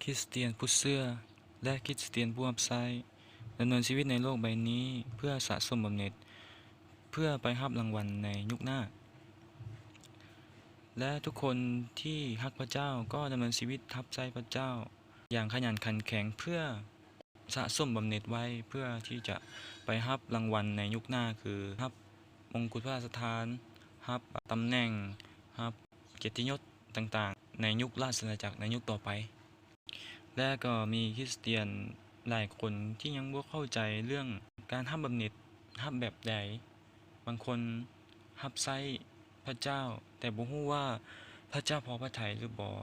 ຄຣິສຕຽນຜູ້ເຊື່ອ ແລະ ຄຣິສຕຽນຜູ້ຮັບໃຊ້ ດຳເນີນຊີວິດໃນໂລກໃບນີ້ເພື່ອສະສົມບຳເນັດ ເພື່ອໄປຮັບລາງວັນໃນຍຸກໜ້າ. ແລະ ທຸກຄົນທີ່ຮັກພະເຈົ້າກໍດຳເນີນຊີວິດຮັບໃຊ້ພະເຈົ້າຢ່າງຂະຫຍັນຂັນແຂງ ເພື່ອສະສົມບຳເນັດໄວ້ ເພື່ອທີ່ຈະໄປຮັບລາງວັນໃນຍຸກໜ້າ ຄືຮັບມົງກຸດພະລາຊະທານ, ຮັບຕຳແໜ່ງ, ຮັບກຽດຕິຍົດຕ່າງໆ ໃນຍຸກລາຊະອານາຈັກໃນຍຸກຕໍ່ໄປ. ແລະ ກໍມີຄຣິສຕຽນຫຼາຍຄົນທີ່ຍັງບໍ່ເຂົ້າໃຈເລື່ອງການຮັບບຳເນັດ, ຮັບແບບໃດ. ບາງຄົນຮັບໃຊ້ພະເຈົ້າ ແຕ່ບໍ່ຮູ້ວ່າພະເຈົ້າພໍພະໄທຫຼືບໍ່,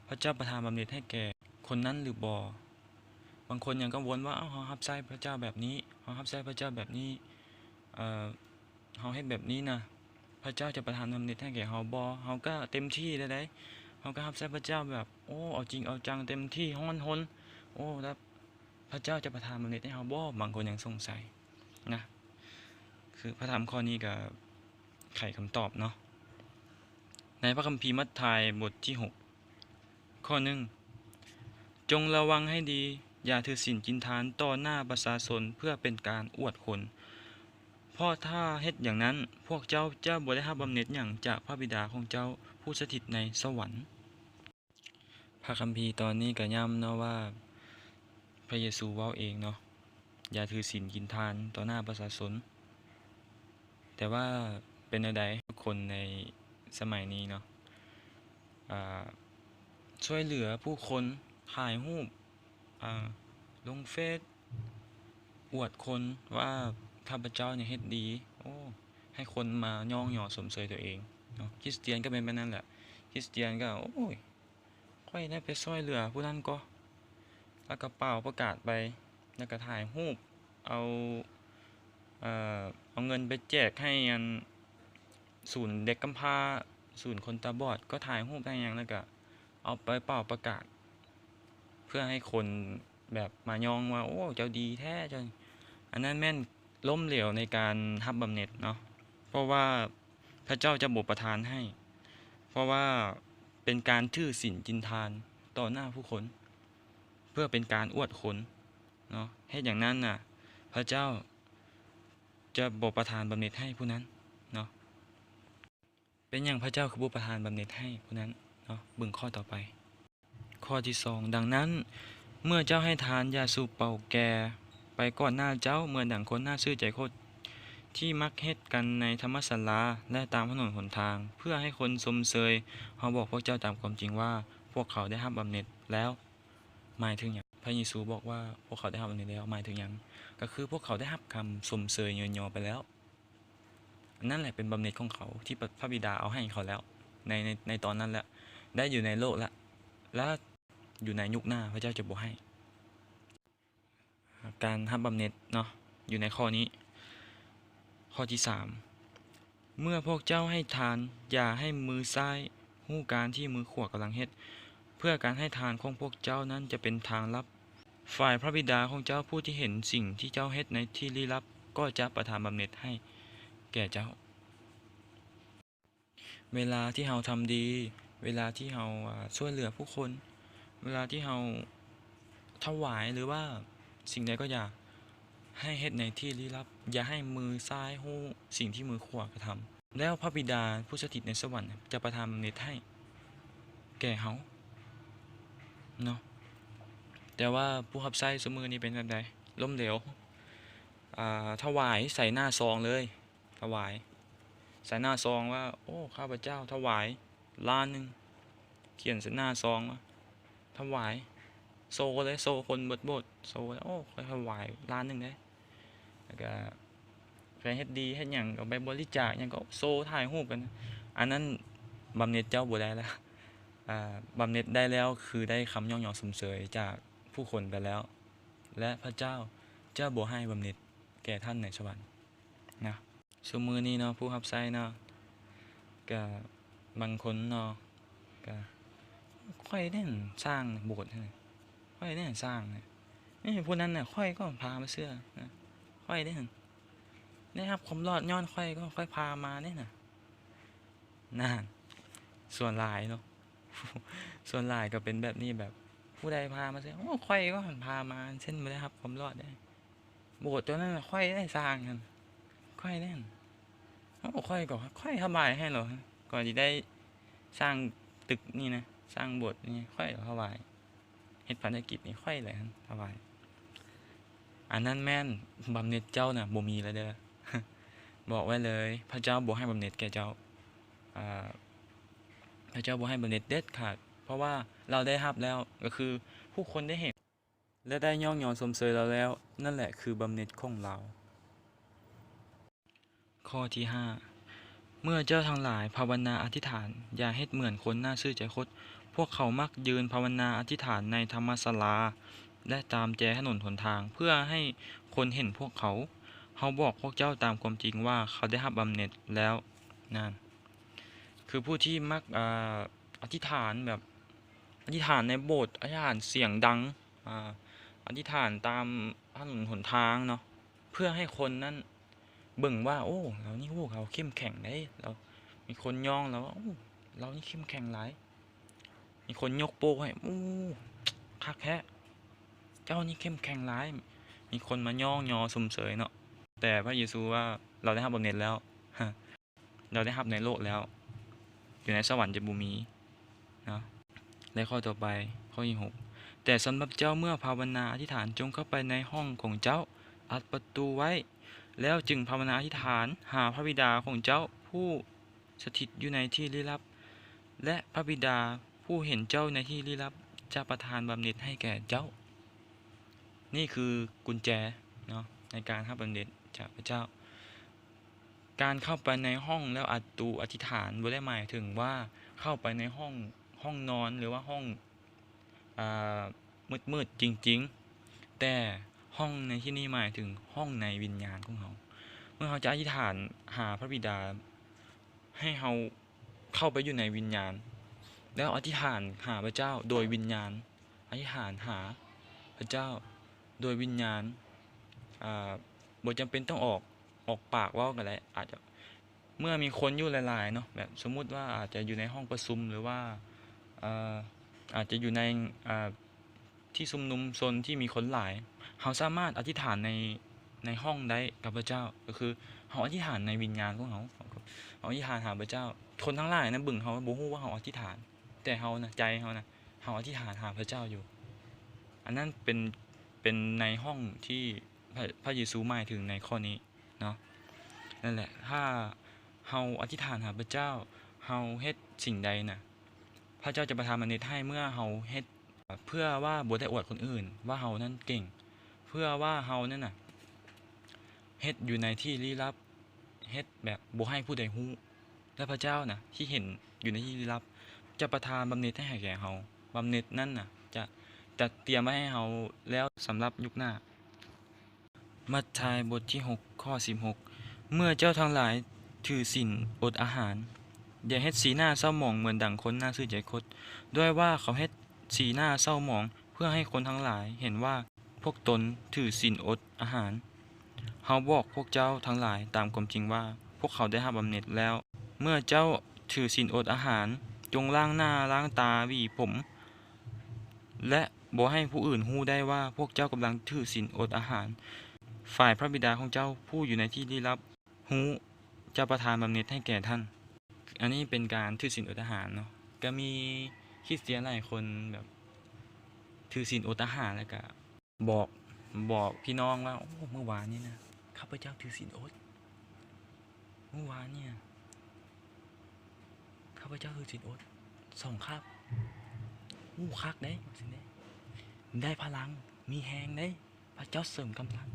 ພະເຈົ້າປະທານບຳເນັດໃຫ້ແກ່ຄົນນັ້ນຫຼືບໍ່. ບາງຄົນຍັງກັງວົນວ່າ ເອົ້າ ເຮົາຮັບໃຊ້ພະເຈົ້າແບບນີ້, ເຮົາຮັບໃຊ້ພະເຈົ້າແບບນີ້, ເອີ ເຮົາເຮັດແບບນີ້ນະ ພະເຈົ້າຈະປະທານບຳເນັດໃຫ້ແກ່ເຮົາບໍ່? ເຮົາກໍເຕັມທີ່ແລ້ວໃດ໋, ເຮົາກໍຮັບໃຊ້ພະເຈົ້າແບບ ໂອ້ ເອົາຈິງເອົາຈັງ ເຕັມທີ່ ຮ້ອນຮົນ, ໂອ້ ແລ້ວພະເຈົ້າຈະປະທານບຳເນັດໃຫ້ເຮົາບໍ່? ບາງຄົນຍັງສົງໄສນະ. ຄືພະທຳຂໍ້ນີ້ກໍໄຂຄຳຕອບເນາະ ໃນພະຄຳພີມັດທາຍບົດທີຫົກ ຂໍ້ໜຶ່ງ ຈົ່ງລະວັງໃຫ້ດີ, ຢ່າຖືສິນກິນທານຕໍ່ໜ້າປະຊາຊົນເພື່ອເປັນການອວດຄົນ, ເພາະຖ້າເຮັດຢ່າງນັ້ນ, ພວກເຈົ້າຈະບໍ່ໄດ້ຮັບບຳເນັດຫຍັງຈາກພະບິດາຂອງເຈົ້າຜູ້ສະຖິດໃນສະຫວັນ. ພະຄຳພີຕອນນີ້ກໍຢ້ຳເນາະວ່າ ພະເຢຊູເວົ້າເອງເນາະ, ຢ່າຖືສິນກິນທານຕໍ່ໜ້າປະຊາຊົນ. ແຕ່ວ່າເປັນແນວໃດ ຄົນໃນສະໄໝນີ້ເນາະ ອາ ຊ່ວຍເຫຼືອຜູ້ຄົນ, ຖ່າຍຮູບ ອາ ລົງເຟສ ອວດຄົນວ່າຂ້າພະເຈົ້ານີ້ເຮັດດີ, ໂອ້ ໃຫ້ຄົນມາຍ້ອງຍໍຊົມເຊີຍຕົວເອງເນາະ. ຄຣິສຕຽນກໍເປັນແບບນັ້ນແຫຼະ, ຄຣິສຕຽນກໍ ໂອ້ຍ ຂ້ອຍໄດ້ໄປຊ່ວຍເຫຼືອຜູ້ນັ້ນກໍ ແລ້ວກໍເປົ່າປະກາດໄປ ແລ້ວກໍຖ່າຍຮູບ ເອົາ ເອີ ເອົາເງິນໄປແຈກໃຫ້ອັນ ສູນເດັກກຳພ້າ, ສູນຄົນຕາບອດ ກໍຖ່າຍຮູບ ຖ່າຍຫຍັງ ແລ້ວກໍເອົາໄປເປົ່າປະກາດ ເພື່ອໃຫ້ຄົນແບບມາຍ້ອງວ່າ ໂອ້ ເຈົ້າດີແທ້ ເຈົ້າ. ອັນນັ້ນແມ່ນ ລົ້ມເຫຼວໃນການຮັບບຳເນັດເນາະ, ເພາະວ່າພະເຈົ້າຈະບໍ່ປະທານໃຫ້, ເພາະວ່າເປັນການຖືສິນກິນທານຕໍ່ໜ້າຜູ້ຄົນ ເພື່ອເປັນການອວດຄົນເນາະ. ເຮັດຢ່າງນັ້ນນະ ພະເຈົ້າຈະບໍ່ປະທານບຳເນັດໃຫ້ຜູ້ນັ້ນເນາະ. ເປັນຫຍັງພະເຈົ້າຄືບໍ່ປະທານບຳເນັດໃຫ້ຜູ້ນັ້ນເນາະ? ເບິ່ງຂໍ້ຕໍ່ໄປ. ຂໍ້ທີສອງ ດັ່ງນັ້ນ ເມື່ອເຈົ້າໃຫ້ທານ ຢ່າສູບເປົ່າແກ່ໄປກ່ອນໜ້າເຈົ້າ ເໝືອນດັ່ງຄົນໜ້າຊື່ໃຈໂຄດ ທີ່ມັກເຮັດກັນໃນທຳມະສາລາ ແລະ ຕາມຖະໜົນຫົນທາງ ເພື່ອໃຫ້ຄົນຊົມເຊີຍ. ເຮົາບອກພວກເຈົ້າຕາມຄວາມຈິງວ່າ ພວກເຂົາໄດ້ຮັບບຳເນັດແລ້ວ. ໝາຍເຖິງຫຍັງ? ພະເຢຊູບອກວ່າ ພວກເຂົາໄດ້ຮັບບຳເນັດແລ້ວ ໝາຍເຖິງຫຍັງ? ກໍຄືພວກເຂົາໄດ້ຮັບຄຳຊົມເຊີຍຍ້ອນຍໍໄປແລ້ວ. ອັນນັ້ນແຫຼະເປັນບຳເນັດຂອງເຂົາ ທີ່ພະ ພະບິດາເອົາໃຫ້ເຂົາແລ້ວ ໃນ ໃນ ໃນຕອນນັ້ນແຫຼະ ໄດ້ຢູ່ໃນໂລກລະ ລະຢູ່ໃນຍຸກໜ້າພະເຈົ້າຈະບໍ່ໃຫ້. ການຮັບບຳເນັດເນາະ ຢູ່ໃນຂໍ້ນີ້. ຂໍ້ທີສາມ ເມື່ອພວກເຈົ້າໃຫ້ທານ ຢ່າໃຫ້ມືຊ້າຍຮູ້ການທີ່ມືຂວາກຳລັງເຮັດ, ເພື່ອການໃຫ້ທານຂອງພວກເຈົ້ານັ້ນຈະເປັນທາງລັບ. ຝ່າຍພະບິດາຂອງເຈົ້າຜູ້ທີ່ເຫັນສິ່ງທີ່ເຈົ້າເຮັດໃນທີ່ລີ້ລັບ ກໍຈະປະທານບຳເນັດໃຫ້ແກ່ເຈົ້າ. ເວລາທີ່ເຮົາທຳດີ, ເວລາທີ່ເຮົາ ອາ ຊ່ວຍເຫຼືອຜູ້ຄົນ, ເວລາທີ່ເຮົາຖວາຍ ຫຼືວ່າສິ່ງໃດກໍຢ່າ, ໃຫ້ເຮັດໃນທີ່ລີ້ລັບ, ຢ່າໃຫ້ມືຊ້າຍຮູ້ສິ່ງທີ່ມືຂວາກະທຳ. ແລ້ວພະບິດາຜູ້ສະຖິດໃນສະຫວັນຈະປະທານບຳເນັດໃຫ້ແກ່ເຮົາເນາະ. ແຕ່ວ່າຜູ້ຮັບໃຊ້ຊຸມື້ນີ້ເປັນແບບໃດ? ລົ້ມເຫຼວ. ອາ ຖວາຍໃສ່ໜ້າຊອງເລີຍ, ຖວາຍໃສ່ໜ້າຊອງວ່າ ໂອ້ ຂ້າພະເຈົ້າຖວາຍລ້ານໜຶ່ງ, ຂຽນໃສ່ໜ້າຊອງວ່າ ຖວາຍ ໂຊເລີຍ ໂຊຄົນເບິດໂບດ ໂຊ ໂອ້ ຂ້ອຍຖວາຍລ້ານໜຶ່ງເດ້. ແລ້ວກະໄປເຮັດດີເຮັດຫຍັງ ກໍໄປບໍລິຈາກຫຍັງ ກໍໂຊ ຖ່າຍຮູບກັນ. ອັນນັ້ນບຳເນັດເຈົ້າບໍ່ໄດ້ລະ. ອາ ບຳເນັດໄດ້ແລ້ວ ຄືໄດ້ຄຳຍ້ອງຍໍຊົມເຊີຍຈາກຜູ້ຄົນໄປແລ້ວ ແລະ ພະເຈົ້າຈະບໍ່ໃຫ້ບຳເນັດແກ່ທ່ານໃນສະຫວັນນະ. ຊຸມື້ນີ້ເນາະ ຜູ້ຮັບໃຊ້ເນາະ ກະບາງຄົນເນາະ ກະ ຂ້ອຍເດ້ສ້າງໂບດໃຫ້, ຂ້ອຍເດ້ສ້າງໃຫ້, ນີ້ ຜູ້ນັ້ນນະ ຂ້ອຍກໍພາມາເຊື່ອ, ຂ້ອຍເດ້ໄດ້ຮັບຄວາມລອດຍ້ອນຂ້ອຍ, ກໍຂ້ອຍພາມາເດ້ນະ. ນັ້ນ ສ່ວນຫຼາຍເນາະ ສ່ວນຫຼາຍກໍເປັນແບບນີ້, ແບບ ຜູ້ໃດພາມາເຊັ່ນ ໂອ້ ຂ້ອຍກໍພາມາເຊັ່ນ ບໍ່ໄດ້ຮັບຄວາມລອດເດ້. ໂບດຕົວນັ້ນຂ້ອຍໄດ້ສ້າງຫັ້ນ ຂ້ອຍເດ້. ໂອ້ ຂ້ອຍກໍ ຂ້ອຍສະບາຍໃຫ້ໂລດ ກໍຊິໄດ້ສ້າງຕຶກນີ້ນະ ສ້າງໂບດນີ້ ຂ້ອຍກໍສະບາຍ ເຮັດພາລະກິດນີ້ຂ້ອຍແຫຼະສະບາຍ. ອັນນັ້ນແມ່ນບຳເໜັດເຈົ້ານະ ບໍ່ມີແລ້ວເດີ. ບອກໄວ້ເລີຍ ພະເຈົ້າບໍ່ໃຫ້ບຳເໜັດແກ່ເຈົ້າ. ອາ ພະເຈົ້າບໍ່ໃຫ້ບຳເໜັດເດັດຂາດ ເພາະວ່າລາວໄດ້ຮັບແລ້ວ ກໍຄືຜູ້ຄົນໄດ້ເຫັນ ແລະ ໄດ້ຍ້ອງຍໍຊົມເຊີຍລາວແລ້ວ, ນັ້ນແຫຼະຄືບຳເໜັດຂອງລາວ. ຂໍ້ທີຫ້າ ເມື່ອເຈົ້າທັງຫຼາຍພາວະນາອະທິຖານ, ຢ່າເຮັດເໝືອນຄົນໜ້າຊື່ໃຈຄົດ. ພວກເຂົາມັກຢືນພາວະນາອະທິຖານໃນທຳມະສາລາ ແລະ ຕາມແຈຖະໜົນຫົນທາງ, ເພື່ອໃຫ້ຄົນເຫັນພວກເຂົາ. ເຮົາບອກພວກເຈົ້າຕາມຄວາມຈິງວ່າ ເຂົາໄດ້ຮັບບຳເໜັດແລ້ວນັ້ນ. ຄືຜູ້ທີ່ມັກ ອາ ອະທິຖານແບບ ອະທິຖານໃນໂບດ, ອະທິຖານສຽງດັງ, ອາ ອະທິຖານຕາມຖະໜົນຫົນທາງເນາະ, ເພື່ອໃຫ້ຄົນນັ້ນເບິ່ງວ່າ ໂອ້ ລາວນີ້ ໂອ້ ລາວເຂັ້ມແຂງເດ້, ລາວ ມີຄົນຍ້ອງລາວວ່າ ໂອ້ ລາວນີ້ເຂັ້ມແຂງຫຼາຍ, ມີຄົນຍົກໂປ້ໃຫ້ ໂອ້ ຄັກແທ້, ເຈົ້ານີ້ເຂັ້ມແຂງຫຼາຍ, ມີຄົນມາຍ້ອງຍໍຊົມເຊີຍເນາະ. ແຕ່ພະເຢຊູວ່າ ລາວໄດ້ຮັບບຳເໜັດແລ້ວ. ເຮົາໄດ້ຮັບໃນໂລກແລ້ວ, ຢູ່ໃນສະຫວັນຈະບໍ່ມີເນາະ. ແລະ ຂໍ້ຕໍ່ໄປ ຂໍ້ທີຫົກ ແຕ່ສຳລັບເຈົ້າ ເມື່ອພາວະນາອະທິຖານ, ຈົ່ງເຂົ້າໄປໃນຫ້ອງຂອງເຈົ້າ, ອັດປະຕູໄວ້, ແລ້ວຈຶ່ງພາວະນາອະທິຖານຫາພະບິດາຂອງເຈົ້າ ຜູ້ສະຖິດຢູ່ໃນທີ່ລີ້ລັບ, ແລະ ພະບິດາຜູ້ເຫັນເຈົ້າໃນທີ່ລີ້ລັບ ຈະປະທານບຳເໜັດໃຫ້ແກ່ເຈົ້າ. ນີ້ຄືກຸນແຈເນາະ ໃນການຮັບບຳເໜັດຈາກພະເຈົ້າ. ການເຂົ້າໄປໃນຫ້ອງແລ້ວອັດຕູອະທິຖານ ບໍ່ໄດ້ໝາຍເຖິງວ່າເຂົ້າໄປໃນຫ້ອງ, ຫ້ອງນອນ ຫຼືວ່າຫ້ອງ ອາ ມືດໆຈິງໆ, ແຕ່ຫ້ອງໃນທີ່ນີ້ໝາຍເຖິງຫ້ອງໃນວິນຍານຂອງເຮົາ. ເມື່ອເຮົາຈະອະທິຖານຫາພະບິດາ ໃຫ້ເຮົາເຂົ້າໄປຢູ່ໃນວິນຍານ ແລ້ວອະທິຖານຫາພະເຈົ້າໂດຍວິນຍານ, ອະທິຖານຫາພະເຈົ້າໂດຍວິນຍານ, ອາ ບໍ່ຈຳເປັນຕ້ອງອອກ, ອອກປາກເວົ້າກໍໄດ້. ອາດຈະ ເມື່ອມີຄົນຢູ່ຫຼາຍໆເນາະ, ແບບສົມມຸດວ່າອາດຈະຢູ່ໃນຫ້ອງປະຊຸມ ຫຼືວ່າ ເອີ ອາດຈະຢູ່ໃນ ເອີ ທີ່ຊຸມນຸມຊົນທີ່ມີຄົນຫຼາຍ, ເຮົາສາມາດອະທິຖານໃນ, ໃນຫ້ອງໄດ້ກັບພະເຈົ້າ, ກໍຄືເຮົາອະທິຖານໃນວິນຍານຂອງເຮົາ, ເຮົາອະທິຖານຫາພະເຈົ້າ. ຄົນທັງຫຼາຍນະເບິ່ງເຮົາ ບໍ່ຮູ້ວ່າເຮົາອະທິຖານ, ແຕ່ເຮົານະ, ໃຈເຮົານະ, ເຮົາອະທິຖານຫາພະເຈົ້າຢູ່. ອັນນັ້ນເປັນ, ເປັນໃນຫ້ອງທີ່ພະ, ພະເຢຊູໝາຍເຖິງໃນຂໍ້ນີ້ເນາະ. ນັ້ນແຫຼະ, ຖ້າເຮົາອະທິຖານຫາພະເຈົ້າ, ເຮົາເຮັດສິ່ງໃດນະ, ພະເຈົ້າຈະປະທານບຳເໜັດໃຫ້. ເມື່ອເຮົາເຮັດ ເພື່ອວ່າບໍ່ໄດ້ອວດຄົນອື່ນວ່າເຮົານັ້ນເກັ່ງ, ເພື່ອວ່າເຮົານັ້ນນະເຮັດຢູ່ໃນທີ່ລີ້ລັບ, ເຮັດແບບບໍ່ໃຫ້ຜູ້ໃດຮູ້, ແລະ ພະເຈົ້ານະທີ່ເຫັນຢູ່ໃນທີ່ລີ້ລັບ ຈະປະທານບຳເໜັດໃຫ້ແກ່ເຮົາ. ບຳເໜັດນັ້ນນະຈະຈັດຕຽມໄວ້ໃຫ້ເຮົາແລ້ວສຳລັບຍຸກໜ້າ. ມັດທາຍບົດທີຫົກ ຂໍ້ສິບຫົກ ເມື່ອເຈົ້າທັງຫຼາຍຖືສິນອົດອາຫານ, ຢ່າເຮັດສີໜ້າເສົ້າໝອງເໝືອນດັ່ງຄົນໜ້າຊື່ໃຈຄົດ, ດ້ວຍວ່າເຂົາເຮັດສີໜ້າເສົ້າໝອງ ເພື່ອໃຫ້ຄົນທັງຫຼາຍເຫັນວ່າພວກຕົນຖືສິນອົດອາຫານ. ເຮົາບອກພວກເຈົ້າທັງຫຼາຍຕາມຄວາມຈິງວ່າ ພວກເຂົາໄດ້ຮັບບຳເໜັດແລ້ວ. ເມື່ອເຈົ້າຖືສິນອົດອາຫານ, ຈົ່ງລ້າງໜ້າລ້າງຕາ, ຫວີຜົມ ແລະ ບໍ່ໃຫ້ຜູ້ອື່ນຮູ້ໄດ້ວ່າພວກເຈົ້າກຳລັງຖືສິນອົດອາຫານ. ຝ່າຍພະບິດາຂອງເຈົ້າຜູ້ຢູ່ໃນທີ່ລີ້ລັບຮູ້ ຈະປະທານບຳເໜັດໃຫ້ແກ່ທ່ານ. ອັນນີ້ເປັນການຖືສິນອົດອາຫານເນາະ. ກໍມີຄຣິສຕຽນຫຼາຍຄົນແບບຖືສິນອົດອາຫານ ແລ້ວກໍບອກ, ບອກພີ່ນ້ອງວ່າ ໂອ້ ມື້ວານນີ້ນະ ຂ້າພະເຈົ້າຖືສິນອົດ, ມື້ວານນີ້ນະ ຂ້າພະເຈົ້າຖືສິນອົດສອງຄາບ. ໂອ້ ຄັກເດ້ ວ່າຊັ້ນເດ້, ໄດ້ພະລັງ, ມີແຮງເດ້, ພະເຈົ້າເສີມກຳລັງ.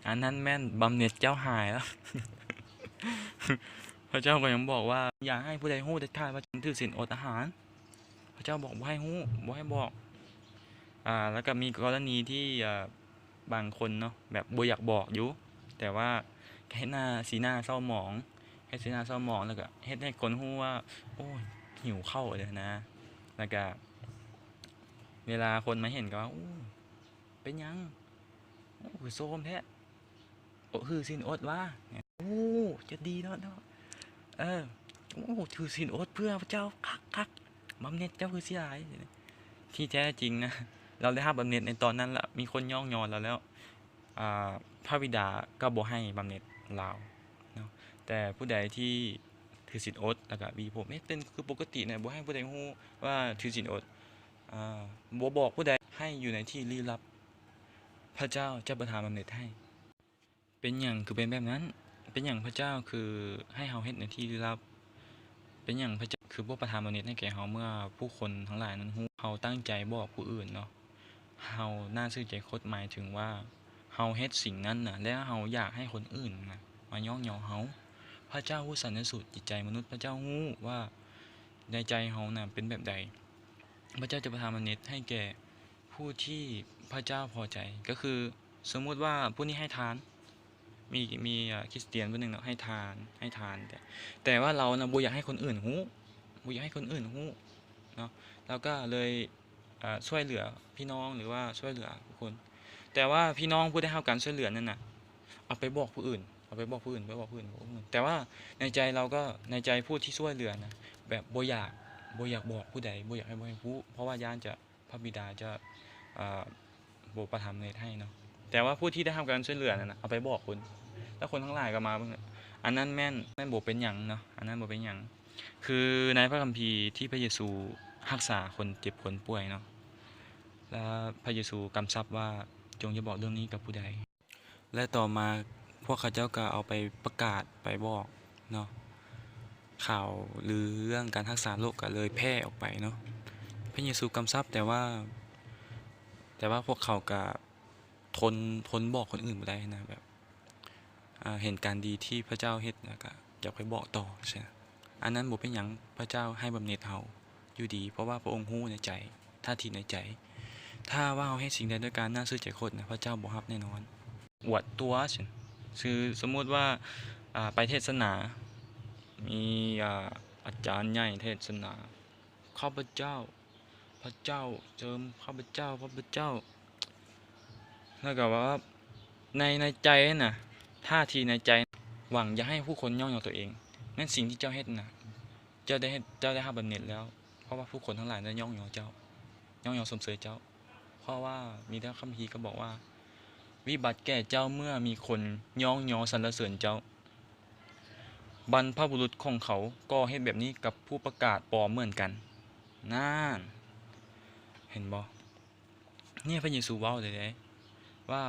ອັນນັ້ນແມ່ນບຳເໜັດເຈົ້າຫາຍແລ້ວ. ພະເຈົ້າກໍຍັງບອກວ່າ ຢ່າໃຫ້ຜູ້ໃດຮູ້ເດັດຂາດວ່າເຈົ້າຖືສິນອົດອາຫານ. ພະເຈົ້າບອກບໍ່ໃຫ້ຮູ້, ບໍ່ໃຫ້ບອກ. ອາ ແລ້ວກໍມີກໍລະນີທີ່ ອາ ບາງຄົນເນາະ ແບບບໍ່ຢາກບອກຢູ່ ແຕ່ວ່າເຮັດໜ້າ ສີໜ້າເສົ້າໝອງ, ເຮັດສີໜ້າເສົ້າໝອງ ແລ້ວກໍເຮັດໃຫ້ຄົນຮູ້ວ່າ ໂອ້ຍ ຫິວເຂົ້າເດ້ນະ. ແລ້ວກໍເວລາຄົນມາເຫັນກໍວ່າ ໂອ້ ເປັນຫຍັງ? ໂອ້ ຄືໂຊມແທ້. ໂອ້ ຖືສິນອົດຫວາ? ໂອ້ ຈະດີເນາະ ເນາະ. ເອີ ໂອ້ ຖືສິນອົດເພື່ອພະເຈົ້າ ຄັກໆ. ບຳເໜັດເຈົ້າຄືຊິຫຼາຍ. ແ ທີ່ແທ້ຈິງນະ ລາວໄດ້ຮັບບຳເໜັດໃນຕອນນັ້ນລະ ມີຄົນຍ້ອງຍໍລາວແລ້ວ ອາ ພະບິດາກໍບໍ່ໃຫ້ບຳເໜັດລາວເນາະ. ແຕ່ຜູ້ໃດທີ່ຖືສິນອົດ ແລ້ວກໍຫວີຜົມ ເຮັດເປັນຄືປົກກະຕິນະ ບໍ່ໃຫ້ຜູ້ໃດຮູ້ວ່າຖືສິນອົດ ອາ ບໍ່ບອກຜູ້ໃດ ໃຫ້ຢູ່ໃນທີ່ລີ້ລັບ ພະເຈົ້າຈະປະທານບຳເໜັດໃຫ້. ເປັນຫຍັງຄືເປັນແບບນັ້ນ? ເປັນຫຍັງພະເຈົ້າຄືໃຫ້ເຮົາເຮັດໃນທີ່ລີ້ລັບ? ເປັນຫຍັງພະເຈົ້າຄືບໍ່ປະທານບຳເໜັດໃຫ້ແກ່ເຮົາ ເມື່ອຜູ້ຄົນທັງຫຼາຍນັ້ນຮູ້? ເຮົາຕັ້ງໃຈບອກຜູ້ອື່ນເນາະ, ເຮົາໜ້າຊື່ໃຈໂຄດ ໝາຍເຖິງວ່າເຮົາເຮັດສິ່ງນັ້ນນະ ແລ້ວເຮົາຢາກໃຫ້ຄົນອື່ນນະມາຍ້ອງຍໍເຮົາ. ພະເຈົ້າຮູ້ສັນນະສູດຈິດໃຈມະນຸດ, ພະເຈົ້າຮູ້ວ່າໃນໃຈເຮົານະເປັນແບບໃດ. ພະເຈົ້າຈະປະທານບຳເໜັດໃຫ້ແກ່ຜູ້ທີ່ພະເຈົ້າພໍໃຈ, ກໍຄື ສົມມຸດວ່າຜູ້ນີ້ໃຫ້ທານ ມີ ມີ ເອີ ຄຣິສຕຽນຜູ້ໜຶ່ງເນາະ ໃຫ້ທານ ໃຫ້ທານ ແຕ່ ແຕ່ວ່າລາວນະບໍ່ຢາກໃຫ້ຄົນອື່ນຮູ້ ບໍ່ຢາກໃຫ້ຄົນອື່ນຮູ້ເນາະ, ລາວກໍເລີຍ ເອີ ຊ່ວຍເຫຼືອພີ່ນ້ອງ ຫຼືວ່າຊ່ວຍເຫຼືອຜູ້ຄົນ, ແຕ່ວ່າພີ່ນ້ອງຜູ້ໄດ້ຮັບການຊ່ວຍເຫຼືອນັ້ນນະ ເອົາໄປບອກຜູ້ອື່ນ ເອົາໄປບອກຜູ້ອື່ນ ໄປບອກຜູ້ອື່ນ ບອກຜູ້ອື່ນ. ແຕ່ວ່າໃນໃຈລາວກໍ ໃນໃຈຜູ້ທີ່ຊ່ວຍເຫຼືອນະ ແບບບໍ່ຢາກ ບໍ່ຢາກບອກຜູ້ໃດ ບໍ່ຢາກໃຫ້ ບໍ່ໃຫ້ຮູ້ ເພາະວ່າຢ້ານຈະ ພະບິດາຈະ ເອີ ບໍ່ປະທານເນດໃຫ້ເນາະ, ແຕ່ວ່າຜູ້ທີ່ໄດ້ຮັບການຊ່ວຍເຫຼືອນັ້ນນະ ເອົາໄປບອກຄົນ ແລ້ວຄົນທັງຫຼາຍກໍມາເບິ່ງ. ອັນນັ້ນແມ່ນ ແມ່ນບໍ່ເປັນຫຍັງເນາະ, ອັນນັ້ນບໍ່ເປັນຫຍັງ. ຄືໃນພະຄຳພີທີ່ພະເຢຊູຮັກສາຄົນເຈັບຄົນປ່ວຍເນາະ, ແລ້ວພະເຢຊູກຳຊັບວ່າ ຈົ່ງຢ່າບອກເລື່ອງນີ້ກັບຜູ້ໃດ. ແລະ ຕໍ່ມາພວກເຂົາເຈົ້າກໍເອົາໄປປະກາດ ໄປບອກເນາະ ຂ່າວລືເລື່ອງການຮັກສາໂລກກໍເລີຍແຜ່ອອກໄປເນາະ. ພະເຢຊູກຳຊັບ ແຕ່ວ່າ ແຕ່ວ່າພວກເຂົາກໍທົນ ທົນບອກຄົນອື່ນບໍ່ໄດ້ນະ, ແບບ ອາ ເຫັນການດີທີ່ພະເຈົ້າເຮັດ ແລ້ວກໍຢາກໄປບອກຕໍ່ ຊີ້ນະ. ອັນນັ້ນບໍ່ເປັນຫຍັງ, ພະເຈົ້າໃຫ້ບຳເໜັດເຮົາຢູ່ດີ ເພາະວ່າພະອົງຮູ້ໃນໃຈ ທ່າທີໃນໃຈ. ຖ້າວ່າເຮົາເຮັດສິ່ງໃດດ້ວຍການໜ້າຊື່ໃຈໂຄດນະ ພະເຈົ້າບໍ່ຮັບແນ່ນອນ. ອວດຕົວ ຊີ້ນະ, ຄືສົມມຸດວ່າ ອາ ໄປເທດສະໜາ ມີ ອາ ອາຈານໃຫຍ່ເທດສະໜາ ຂ້າພະເຈົ້າ ພະເຈົ້າເຈີມຂ້າພະເຈົ້າ ຂ້າພະເຈົ້າ ແລ້ວກໍວ່າ ໃນ ໃນໃຈນະ ທ່າທີໃນໃຈ ຫວັງຢາກໃຫ້ຜູ້ຄົນຍ້ອງຍໍຕົວເອງ. ແມ່ນສິ່ງທີ່ເຈົ້າເຮັດນະ ເຈົ້າໄດ້ເຮັດ ເຈົ້າໄດ້ຮັບບຳເໜັດແລ້ວ, ເພາະວ່າຜູ້ຄົນທັງຫຼາຍໄດ້ຍ້ອງຍໍເຈົ້າ ຍ້ອງຍໍຊົມເຊີຍເຈົ້າ. ເພາະວ່າມີແຕ່ຄຳພີກໍບອກວ່າ ວິບັດແກ່ເຈົ້າເມື່ອມີຄົນຍ້ອງຍໍສັນລະເສີນເຈົ້າ. ບັນພະບຸລຸດຂອງເຂົາກໍເຮັດແບບນີ້ກັບຜູ້ປະກາດປອມເໝືອນກັນ. ນັ້ນ ເຫັນບໍ່? ນີ້ພະເຢຊູເວົ້າເລີຍເດ້ ວ່າ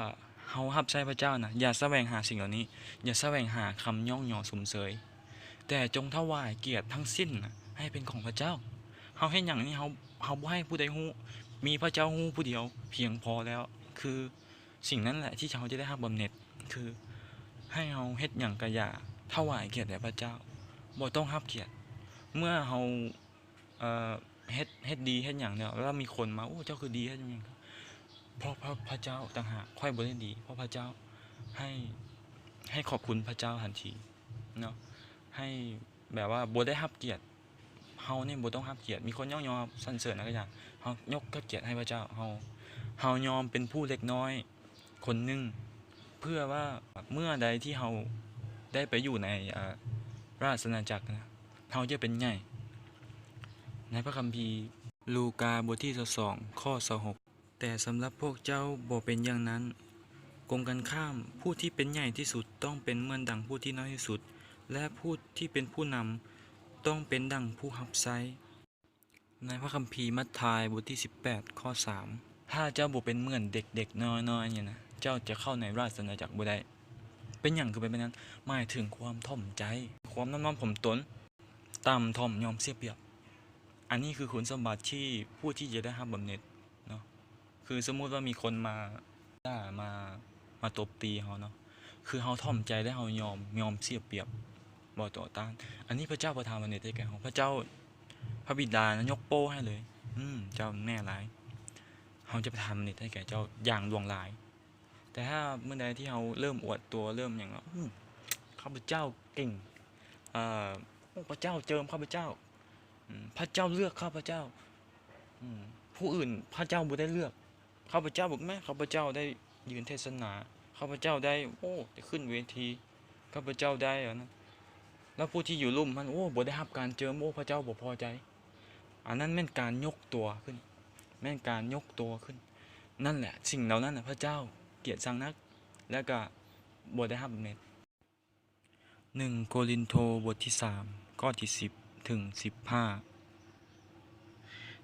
ເຮົາຮັບໃຊ້ພະເຈົ້ານະ ຢ່າສະແຫວງຫາສິ່ງເຫຼົ່ານີ້, ຢ່າສະແຫວງຫາຄຳຍ້ອງຍໍຊົມເຊີຍ, ແຕ່ຈົ່ງຖວາຍກຽດທັງສິ້ນນະ ໃຫ້ເປັນຂອງພະເຈົ້າ. ເຮົາເຮັດຫຍັງນີ້ ເຮົາ ເຮົາບໍ່ໃຫ້ຜູ້ໃດຮູ້, ມີພະເຈົ້າຮູ້ຜູ້ດຽວພຽງພໍແລ້ວ. ຄື ສິ່ງນັ້ນແຫຼະທີ່ເຮົາຈະໄດ້ຮັບບຳເໜັດ, ຄືໃຫ້ເຮົາເຮັດຫຍັງກະຢ່າ ຖວາຍກຽດແດ່ພະເຈົ້າ, ບໍ່ຕ້ອງຮັບກຽດ. ເມື່ອເຮົາ ເອີ ເຮັດ ເຮັດດີເຮັດຫຍັງແລ້ວ ແລ້ວມີຄົນມາ ໂອ້ ເຈົ້າຄືດີ ເຮັດຫຍັງ ເພາະ ເພາະພະເຈົ້າຕ່າງຫາກ, ຂ້ອຍບໍ່ໄດ້ດີ ເພາະພະເຈົ້າ. ໃຫ້ ໃຫ້ຂອບຄຸນພະເຈົ້າທັນທີເນາະ, ໃຫ້ແບບວ່າບໍ່ໄດ້ຮັບກຽດ. ເຮົານີ້ບໍ່ຕ້ອງຮັບກຽດ, ມີຄົນຍ້ອງຍໍສັນເສີນນະກໍຢ່າ ເຮົາຍົກເກີດກຽດໃຫ້ພະເຈົ້າ. ເຮົາ ເຮົາຍອມເປັນຜູ້ເລັກນ້ອຍຄົນໜຶ່ງ ເພື່ອວ່າເມື່ອໃດທີ່ເຮົາໄດ້ໄປຢູ່ໃນ ເອີ ລາຊະອານາຈັກນະ ເຮົາຈະເປັນໃຫຍ່. ໃນພະຄຳພີລູກາ ບົດທີຊາວສອງ ຂໍ້ຊາວຫົກ. ແຕ່ສຳລັບພວກເຈົ້າບໍ່ເປັນຢ່າງນັ້ນ, ກົງກັນຂ້າມ, ຜູ້ທີ່ເປັນໃຫຍ່ທີ່ສຸດຕ້ອງເປັນເໝືອນດັ່ງຜູ້ທີ່ນ້ອຍທີ່ສຸດ, ແລະ ຜູ້ທີ່ເປັນຜູ້ນຳຕ້ອງເປັນດັ່ງຜູ້ຮັບໃຊ້. ໃນພະຄຳພີມັດທາຍ ບົດທີສິບແປດ ຂໍ້ສາມ. ຖ້າເຈົ້າບໍ່ເປັນເໝືອນເດັກໆນ້ອຍໆນີ້ນະ, ເຈົ້າຈະເຂົ້າໃນລາຊະອານາຈັກບໍ່ໄດ້. ເປັນຫຍັງຄືເປັນແບບນັ້ນ? ໝາຍເຖິງຄວາມຖ່ອມໃຈ, ຄວາມນອບນ້ອມຖ່ອມຕົນ, ຕ່ຳຖ່ອມ, ຍອມເສຍປຽບ. ອັນນີ້ຄືຄຸນສົມບັດທີ່ຜູ້ທີ່ຈະໄດ້ຮັບບຳເໜັດເນາະ. ຄືສົມມຸດວ່າມີຄົນມາດ່າ ມາ ມາຕົບຕີເຮົາເນາະ, ຄືເຮົາຖ່ອມໃຈ ແລະ ເຮົາຍອມ ຍອມເສຍປຽບ ບໍ່ຕໍ່ຕ້ານ. ອັນນີ້ພະເຈົ້າປະທານບຳເໜັດໃຫ້ແກ່ເຮົາ. ພະເຈົ້າ ພະບິດານະຍົກໂປ້ໃຫ້ເລີຍ. ອືມ ເຈົ້າແນ່ຫຼາຍ. ເຮົາຈະປະທານບຳເໜັດໃຫ້ແກ່ເຈົ້າຢ່າງຫຼວງຫຼາຍ. ແຕ່ຖ້າມື້ໃດທີ່ເຮົາເລີ່ມອວດຕົວ ເລີ່ມຫຍັງແລ້ວ ອືມ ຂ້າພະເຈົ້າເກັ່ງ ເອີ ພະເຈົ້າເຈີມຂ້າພະເຈົ້າ ອືມ ພະເຈົ້າເລືອກຂ້າພະເຈົ້າ ອືມ ຜູ້ອື່ນພະເຈົ້າບໍ່ໄດ້ເລືອກ ຂ້າພະເຈົ້າ ເບິ່ງແມ້ ຂ້າພະເຈົ້າໄດ້ຢືນເທດສະໜາ ຂ້າພະເຈົ້າໄດ້ ໂອ້ ໄດ້ຂຶ້ນເວທີ ຂ້າພະເຈົ້າໄດ້ອັນນັ້ນ ແລ້ວຜູ້ທີ່ຢູ່ລຸ່ມຫັ້ນ ໂອ້ ບໍ່ໄດ້ຮັບການເຈີມ ໂອ້ ພະເຈົ້າບໍ່ພໍໃຈ. ອັນນັ້ນແມ່ນການຍົກຕົວຂຶ້ນ. ແມ່ນການຍົກຕົວຂຶ້ນ. ນັ້ນແຫຼະ ສິ່ງເຫຼົ່ານັ້ນນະ ພະເຈົ້າກຽດຊັງນັກ ແລະ ກໍບໍ່ໄດ້ຮັບບຳເໜັດ. ໜຶ່ງໂກລິນໂທ ບົດທີສາມ ຂໍ້ທີສິບເຖິງສິບຫ້າ.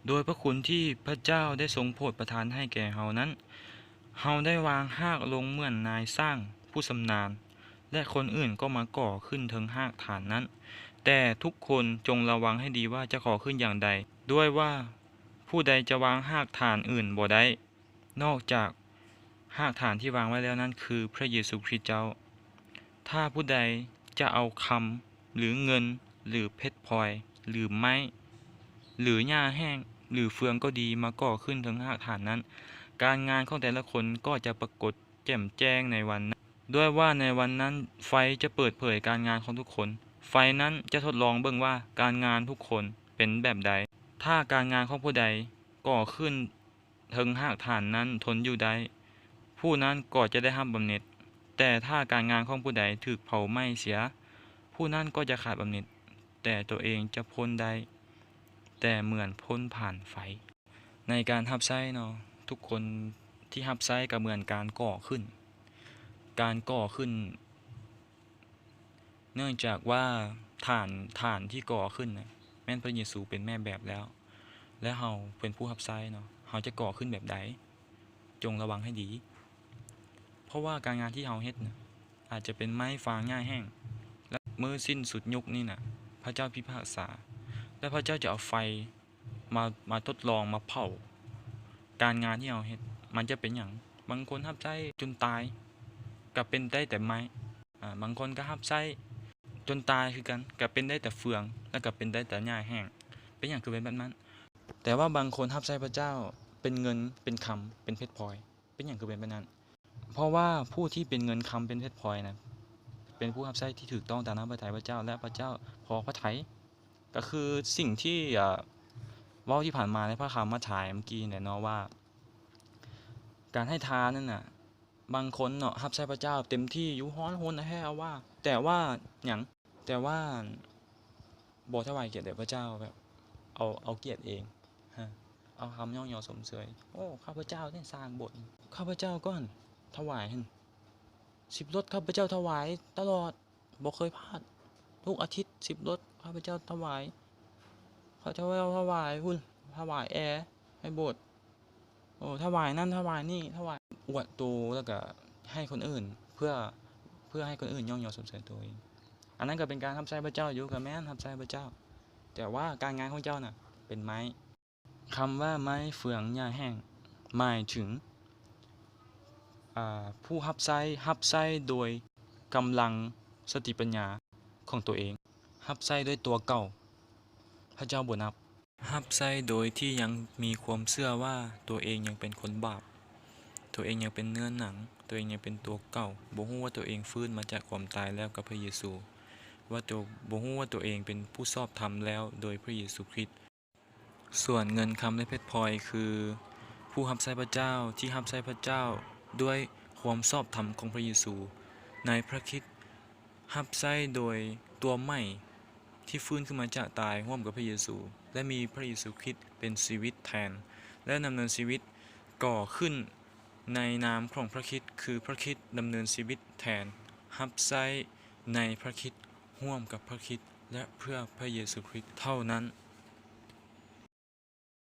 ໂດຍພະຄຸນທີ່ພະເຈົ້າໄດ້ຊົງໂຜດປະທານໃຫ້ແກ່ເຮົານັ້ນ, ເຮົາໄດ້ວາງຮາກລົງເໝືອນນາຍຊ່າງຜູ້ຊຳນານ, ແລະ ຄົນອື່ນກໍມາກໍ່ຂຶ້ນເທິງຮາກຖານນັ້ນ. ແຕ່ທຸກຄົນຈົ່ງລະວັງໃຫ້ດີວ່າຈະກໍ່ຂຶ້ນຢ່າງໃດ, ດ້ວຍວ່າຜູ້ໃດຈະວາງຮາກຖານອື່ນບໍ່ໄດ້ ນອກຈາກຮາກຖານທີ່ວາງໄວ້ແລ້ວນັ້ນ ຄືພະເຢຊູຄຣິດເຈົ້າ. ຖ້າຜູ້ໃດຈະເອົາຄຳ ຫຼື ເງິນ ຫຼື ເພັດພອຍ ຫຼື ໄມ້ ຫຼື ຫຍ້າແຫ້ງ ຫຼື ເຟືອງກໍດີ ມາກໍ່ຂຶ້ນເທິງຮາກຖານນັ້ນ, ການງານຂອງແຕ່ລະຄົນກໍຈະປາກົດແຈ່ມແຈ້ງໃນວັນນັ້ນ, ດ້ວຍວ່າໃນວັນນັ້ນໄຟຈະເປີດເຜີຍການງານຂອງທຸກຄົນ. ໄຟນັ້ນຈະທົດລອງເບິ່ງວ່າການງານທຸກຄົນເປັນແບບໃດ. ຖ້າການງານຂອງຜູ້ໃດກໍ່ຂຶ້ນ ເຖິງຮາກຖານນັ້ນທົນຢູ່ໄດ້, ຜູ້ນັ້ນກໍຈະໄດ້ຮັບບຳເໜັດ. ແຕ່ຖ້າການງານຂອງຜູ້ໃດຖືກເຜົາໄໝ້ເສຍ, ຜູ້ນັ້ນກໍຈະຂາດບຳເໜັດ, ແຕ່ຕົວເອງຈະພົ້ນໄດ້ແຕ່ເໝືອນພົ້ນຜ່ານໄຟ. ໃນການຮັບໃຊ້ເນາະ, ທຸກຄົນທີ່ຮັບໃຊ້ກໍເໝືອນການກໍ່ຂຶ້ນ, ການກໍ່ຂຶ້ນ ເນື່ອງຈາກວ່າຖານ, ຖານທີ່ກໍ່ຂຶ້ນນະ ແມ່ນພະເຢຊູເປັນແມ່ແບບແລ້ວ, ແລະ ເຮົາເປັນຜູ້ຮັບໃຊ້ເນາະ, ເຮົາຈະກໍ່ຂຶ້ນແບບໃດ? ຈົ່ງລະວັງໃຫ້ດີ, ເພາະວ່າການງານທີ່ເຮົາເຮັດນະ ອາດຈະເປັນໄມ້ຟາງຫຍ້າແຫ້ງ, ແລະ ມື້ສິ້ນສຸດຍຸກນີ້ນະ ພະເຈົ້າພິພາກສາ, ແລະ ພະເຈົ້າຈະເອົາໄຟ ມາ, ມາທົດລອງ, ມາເຜົາການງານທີ່ເຮົາເຮັດ, ມັນຈະເປັນຫຍັງ? ບາງຄົນຮັບໃຊ້ຈົນຕາຍ ກໍເປັນໄດ້ແຕ່ໄມ້, ອາ, ບາງຄົນກໍຮັບໃຊ້ຈົນຕາຍຄືກັນ ກໍເປັນໄດ້ແຕ່ເຟືອງ ແລ້ວກໍເປັນໄດ້ແຕ່ຫຍ້າແຫ້ງ. ເປັນຫຍັງຄືເປັນແບບນັ້ນ? ແຕ່ວ່າບາງຄົນຮັບໃຊ້ພະເຈົ້າເປັນເງິນ, ເປັນຄຳ, ເປັນເພັດພອຍ, ເປັນຫຍັງຄືເປັນແບບນັ້ນ? ເພາະວ່າຜູ້ທີ່ເປັນເງິນຄຳເປັນເພັດພອຍນະ ເປັນຜູ້ຮັບໃຊ້ທີ່ຖືກຕ້ອງຕາມນ້ຳພະໄທພະເຈົ້າ ແລະ ພະເຈົ້າພໍພະໄທ. ກໍຄືສິ່ງທີ່ ເອີ ເວົ້າທີ່ຜ່ານມາໃນພະຄຳມາທາຍເມື່ອກີ້ນີ້ແຫຼະເນາະ ວ່າການໃຫ້ທານນັ້ນນະ ບາງຄົນເນາະ ຮັບໃຊ້ພະເຈົ້າເຕັມທີ່ຢູ່ ຮ້ອນຮົນແທ້ວ່າ ແຕ່ວ່າຫຍັງ? ແຕ່ວ່າບໍ່ຖວາຍກຽດແດ່ພະເຈົ້າ, ແບບເອົາ, ເອົາກຽດເອງ, ເອົາຄຳຍ້ອງຍໍຊົມເຊີຍ. ໂອ້ ຂ້າພະເຈົ້ານີ້ສ້າງໂບດ, ຂ້າພະເຈົ້າກໍຫັ້ນຖວາຍຫັ້ນ ສິບລົດ, ຂ້າພະເຈົ້າຖວາຍຕະຫຼອດ ບໍ່ເຄີຍພາດ, ທຸກອາທິດສິບລົດ ຂ້າພະເຈົ້າຖວາຍ, ຂ້າພະເຈົ້າຖວາຍພຸ້ນ, ຖວາຍແອໃຫ້ໂບດ. ໂອ້ ຖວາຍນັ້ນຖວາຍນີ້ ຖວາຍ ອວດໂຕ ແລ້ວກະໃຫ້ຄົນອື່ນ ເພື່ອ, ເພື່ອໃຫ້ຄົນອື່ນຍ້ອງຍໍຊົມເຊີຍໂຕເອງ. ອັນນັ້ນກໍເປັນການຮັບໃຊ້ພະເຈົ້າຢູ່, ກໍແມ່ນຮັບໃຊ້ພະເຈົ້າ, ແຕ່ວ່າການງານຂອງເຈົ້ານະເປັນໄມ້. ຄຳວ່າໄມ້ເຟືອງຫຍ້າແຫ້ງ ໝາຍເຖິງ ອາ ຜູ້ຮັບໃຊ້, ຮັບໃຊ້ໂດຍກຳລັງສະຕິປັນຍາຂອງໂຕເອງ, ຮັບໃຊ້ດ້ວຍຕົວເກົ່າ, ພະເຈົ້າບໍ່ນັບ. ຮັບໃຊ້ໂດຍທີ່ຍັງມີຄວາມເຊື່ອວ່າຕົວເອງຍັງເປັນຄົນບາບ, ຕົວເອງຍັງເປັນເນື້ອໜັງ, ຕົວເອງຍັງເປັນຕົວເກົ່າ, ບໍ່ຮູ້ວ່າຕົວເອງຟື້ນມາຈາກຄວາມຕາຍແລ້ວກັບພະເຢຊູ, ວ່າຕົວ, ບໍ່ຮູ້ວ່າຕົວເອງເປັນຜູ້ຊອບທຳແລ້ວໂດຍພະເຢຊູຄຣິດ. ສ່ວນເງິນຄຳ ແລະ ເພັດພອຍ ຄືຜູ້ຮັບໃຊ້ພະເຈົ້າທີ່ຮັບໃຊ້ພະເຈົ້າດ້ວຍຄວາມຊອບທຳຂອງພະເຢຊູໃນພະຄຣິດ, ຮັບໃຊ້ໂດຍຕົວໃໝ່ທີ່ຟື້ນຂຶ້ນມາຈາກຕາຍຮ່ວມກັບພະເຢຊູ ແລະ ມີພະເຢຊູຄຣິດເປັນຊີວິດແທນ ແລະ ດຳເນີນຊີວິດກໍ່ຂຶ້ນໃນນາມຂອງພະຄຣິດ, ຄືພະຄຣິດດຳເນີນຊີວິດແທນ, ຮັບໃຊ້ໃນພະຄຣິດ, ຮ່ວມກັບພະຄຣິດ ແລະ ເພື່ອພະເຢຊູຄຣິດເທົ່ານັ້ນ.